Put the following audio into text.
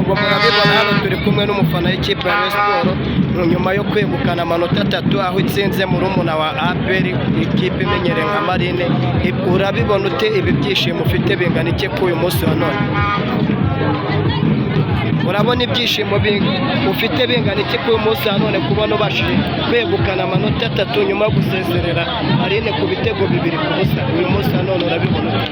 Ngira ngo murabibona, hano turi kumwe n'umufana w'ikipe ya Rayon Sports nyuma yo kwegukana amanota 3, aho itsinze murumuna wa APR, ikipe imenyereye nka Marine. Urabibona ute? Ibi byishimo ufite bingana iki kuri uyu munsi wa none? Urabona ibyishimo ufite bingana iki kuri uyu munsi wa none, kubona ubashije kwegukana amanota 3 nyuma yo gusezerera Marine ku bitego 2-0? Uyu munsi wa none urabibona ute?